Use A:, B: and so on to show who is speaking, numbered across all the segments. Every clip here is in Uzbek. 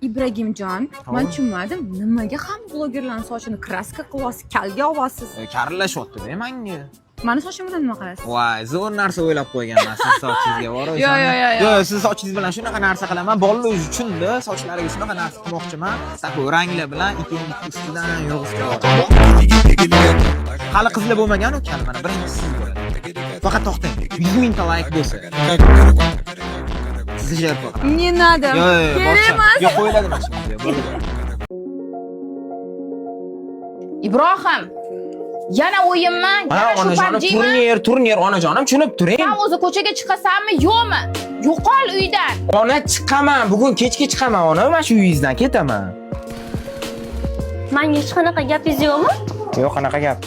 A: Ibragimjon, man tushunmadim, nimaga hamma blogerlarning sochini краска qilyapsiz, kalga olyapsiz?
B: Karillashyapti-da manga.
A: Mani sochim bilan nima qilasiz?
B: Voy, zo'r narsa o'ylab qo'yganman siz sochingizga bor.
A: Yo, yo, yo, yo.
B: Yo'q, siz sochingiz bilan shunaqa narsa qilaman. Bolalar uchun-da sochlariga shunaqa narsa qilmoqchiman. Такой ranglar bilan ikki ustidan yurg'izib. Hali qizlar bo'lmagan u kal mana birinchi siz bo'ladi. Faqat to'xtang. 100 mingta layk bo'lsa. Sizni жертва qilaman.
A: Не надо.
B: Yo'q, yo'q, yo'q,
A: Kerak emas.
B: Yo'q, qo'yiladi mana shu video. Bo'ldi.
C: Ibrohim, yana o'yinmi?
B: Ha,
C: Yana shu
B: onajonim,
C: PUBG'mi?
B: turnir, turnir, onajonim, tushunib turing.
C: Sen o'zi ko'chaga chiqasanmi, yo'qmi? Yo'qol uydan.
B: Ona chiqaman, bugun kechga chiqaman, ona, mana shu uyingizdan ketaman.
D: Manga hech qanaqa gapingiz yo'qmi?
B: Yo'q, qanaqa gap?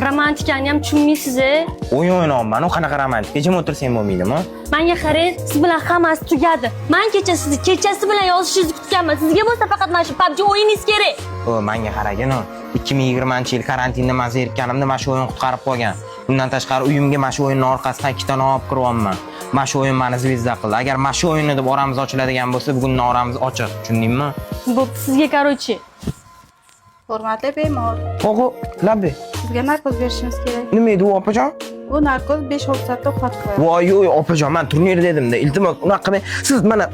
D: Romantikani ham tushunmaysiz, e?
B: O'yin o'ynayapman, u qanaqa romantika? Jim o'tirsang bo'lmaydimi?
D: Manga qarang, siz bilan hammasi tugadi. Man kecha sizni kechasi bilan yozishingizni kutganman. Sizga bo'lsa faqat mana shu PUBG o'yiningiz kerak.
B: O, manga qaragin, 2020-yil karantinda man zerikkanimda mana shu o'yin qutqarib qolgan. Bundan tashqari uyimga mana shu o'yinning orqasidan ikkitani olib kiryapman. Mana shu o'yin meni звезда qildi. Agar mana shu o'yinni deb oramiz ochiladigan bo'lsa, bugundan oramiz ochiq, tushundingmi?
D: Bo'pti, sizga короче.
E: Hurmatli bemor,
B: O'g'u, labbi.
E: sizga narkoz berishimiz kerak.
B: Nima edi u opajon?
E: Bu narkoz 5-6 soatda uxlatib qo'yadi.
B: Voy, yo'q, opajon, men turnir dedim-da. Iltimos, unaqa qilmang. Siz mana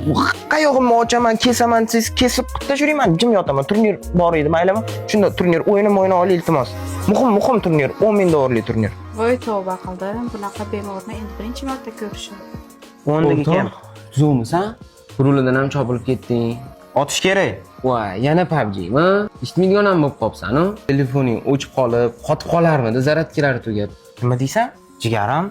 B: qayog'imni ochaman, kesaman, siz kesib qilib tashlayman, jim yotaman. Turnir bor edi, maylimi? Shunda turnir o'yinim o'yna olay, iltimos. Muhim, muhim turnir, 10 ming dollarlik turnir.
E: Voy tavba qildim. Bunaqa bemorni endi birinchi marta ko'rishim.
B: O'ndagi kam.
F: Tuzukmisan? Rulidan ham chopilib ketding.
B: Otish kerak.
F: Voy, yana PUBG'mi? Eshitmaydigan ham bo'lib qolibsan-u. Telefoning o'chib qolib, qotib qolarmidi, zaryadkalari tugab.
B: Nima deysan? Jigarim,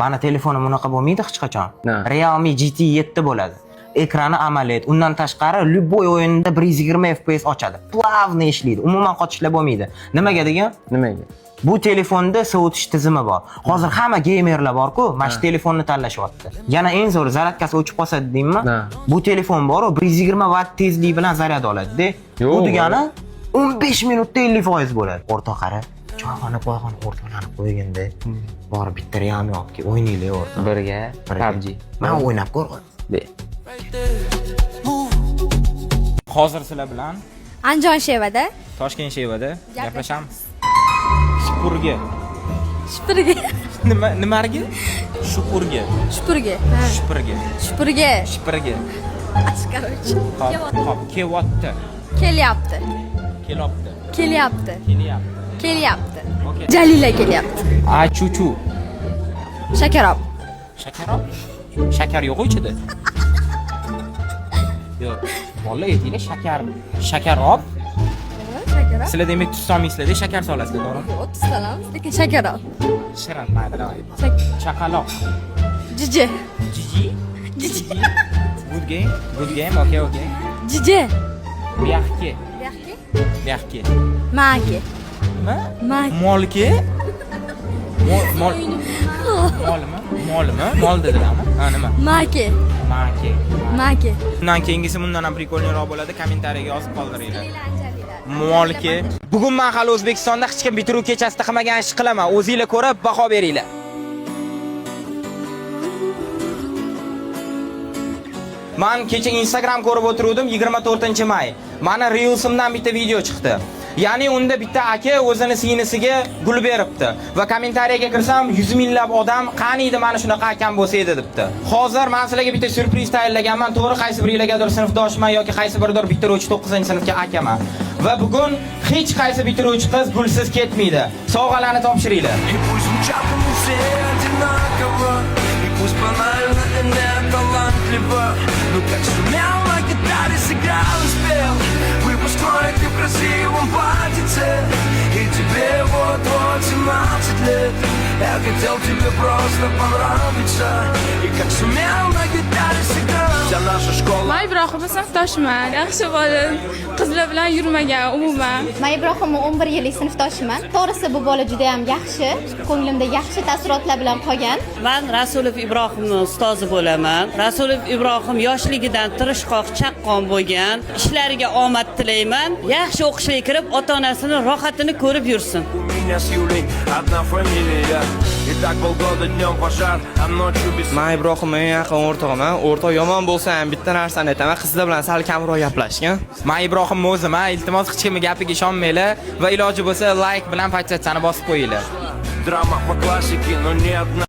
B: mani telefonim unaqa bo'lmaydi hech qachon.
F: Na.
B: Realme GT 7 bo'ladi. Ekrani AMOLED. Undan tashqari любой o'yinda 120 FPS ochadi. Плавно ishlaydi. Umuman qotishlar bo'lmaydi. Nimaga degan?
F: Nimaga?
B: Bu telefonda sovutish tizimi bor. Hozir hamma geymerlar bor-ku, mana shu telefonni tanlashyapti. Yana eng zo'ri zaryadkasi o'chib qolsa deymi?
F: Ha.
B: Bu telefon bor-u 120 vatt tezlik bilan zaryad oladi-da.
F: Yo'q,
B: Bu degani 15 minutda 50% bo'ladi. O'rtoq qara, choyxona poyxona o'rtoqlarni qo'yganda borib bitta Realme olib kel, o'ynaylik o'rtoq.
F: Birga
B: Birga.
F: PUBG.
B: Man o'ynab ko'r.
F: Be.
B: Hozir sizlar bilan
G: Andijon shevada
B: Toshkent shevada gaplashamiz. Shupurga.
G: Shupurga.
B: Nima nimarga? Shupurga.
G: Shupurga.
B: Shupurga.
G: Shupurga.
B: Shupurga.
G: Короче.
B: Hop, hop, kelyapti.
G: Kelyapti.
B: Kelopti.
G: Kelyapti.
B: Kelyapti.
G: Kelyapti.
B: Okey.
G: Jalila kelyapti.
B: Achuchu.
G: Shakarob.
B: Shakarob? Shakar yo'q ichida. Yo'q. Bolalar aytinglar shakar. Shakarob.
G: Shakarob.
B: Sizlar demak tuz solmaysizlar, shakar solasizlar, to'g'rimi?
G: Yo'q, tuz solamiz, lekin shakarob.
B: Shirin, mayli, давай. Chaqaloq.
G: Jiji.
B: Jiji.
G: Jiji.
B: Good game. Good game. Okay, okay.
G: Jiji.
B: Buyoqki.
G: Buyoqki?
B: Buyoqki.
G: Maki.
B: Nima?
G: Maki.
B: Molki? Mol mol molmi? Molmi? Mol dedilarmi? Ha, nima?
G: Maki.
B: Maki.
G: Maki.
B: Bundan keyingisi bundan ham прикольный roq bo'ladi. Kommentariyaga yozib qoldiringlar. Molki. Bugun men hali O'zbekistonda hech kim bitiruv kechasida qilmagan ish qilaman. O'zinglar ko'rib baho beringlar. Man kecha Instagram ko'rib o'tiruvdim 24-may. Mani Reelsimdan bitta video chiqdi. Ya'ni unda bitta aka o'zini singlisiga gul beribdi va kommentariyaga kirsam 100 minglab odam qani edi mana shunaqa akam bo'lsa edi debdi. Hozir men sizlarga bitta syurpriz tayyorlaganman. To'g'ri, qaysi biringlargadir sinfdoshman yoki qaysi biridir bitiruvchi 9-sinfga akaman. Va bugun hech qaysi bitiruvchi qiz gulsiz ketmaydi. Sovg'alarni topshiringlar.
H: И пусть звучат они все одинаково, и пусть банально и не талантливо, но как сумел на гитаре сыграл и спел. Выпускной ты в красивом платьице, и тебе вот-вот 17 лет. Я хотел тебе просто понравиться, и как сумел на гитаре сыграл. Вся наша школа.
I: Man Ibrohimni sinfdoshiman. Yaxshi bola, qizlar bilan yurmagan umuman.
G: Man Ibrohimni 11 yillik sinfdoshiman. To'g'risi bu bola juda ham yaxshi, ko'nglimda yaxshi taassurotlar bilan qolgan.
J: Man Rasulov Ibrohimni ustozi bo'laman. Rasulov Ibrohim yoshligidan tirishqoq, chaqqon bo'lgan. Ishlariga omad tilayman. Yaxshi o'qishga kirib, ota-onasini rohatini ko'rib yursin.
H: У меня с Юлей одна фамилия. И так полгода днем пожар, а ночью без
K: Man Ibrohim eng yaqin o'rtog'iman. O'rtoq yomon bo'lsa ham bitta narsani aytaman, qizlar bilan sal kamroq gaplashgan.
B: Man Ibrohim o'zim, ha, iltimos, hech kimning gapiga ishonmanglar va iloji bo'lsa layk bilan подписаться ni bosib qo'yinglar.
H: Драма по классике, но не одна.